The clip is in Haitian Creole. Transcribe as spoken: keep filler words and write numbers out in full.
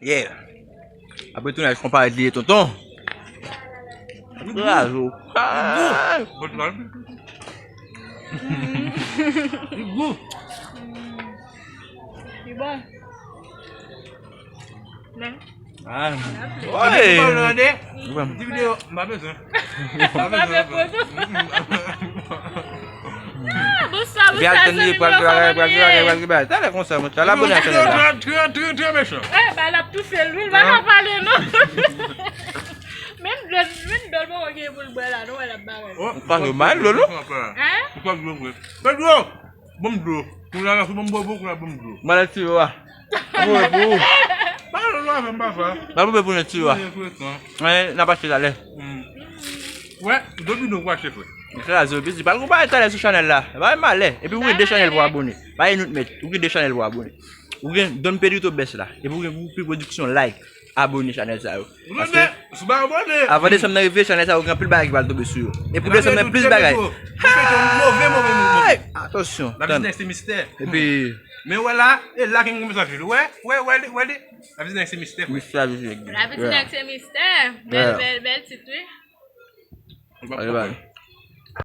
Yeah. Apre tounaj konpare li ye tonton. Kraze w. Ah. Li gou. Li bon. Men. Ah. Oye. Ti videyo, m pa bezwen. M pa bezwen. Bonswa, bonswa, zanmi mwen, kòman nou ye? Talè konsa, mwen, talè abone a chanèl la. Trè, trè, trè, trè mechan. Eh, ba, l ap toufe l, wi, l pa ka pale, non. Menm dlo, menm dlo l poko gen pou l bwè la, non, wè l ap bagay. Ou pa dlo, bay dlo, non? Hein? Ou pa dlo, vre. Pedro, ban m dlo. Kounye a, sou ban m bobo, kounye a ban m dlo. Mwen la, ti yo a. Mwen pou ou. Pale dlo avè m, papa. Mwen pou ou, ti yo a. Mwen, n ap achte talè. Wè, dlo bidon pou achte, frè. Kraze w, piti. Pral konpare talè sou chanèl la. Bay malè. Epi ou gen de chanèl pou abone. Bay nou t mèt. Ou gen de chanèl pou abone. Ou gen Don Pedrito Best la. Epi ou gen Groupe Production, like, abone chanèl sa yo. Paske avan desanm nan rive, chanèl sa yo gen anpil bagay ki pral tonbe sou yo. E pou desanm nan plis bagay. Hey! Atansyon. Lavi di nèg se mistè. Epi men wè la, e la ki gen mesaj li. Wè, wè, wè, wè li. Lavi di nèg se mistè, frè. Mistè, lavi di nèg. Lavi di nèg se mistè. Bèl, bèl, bèl tit, wi. Bye, bye.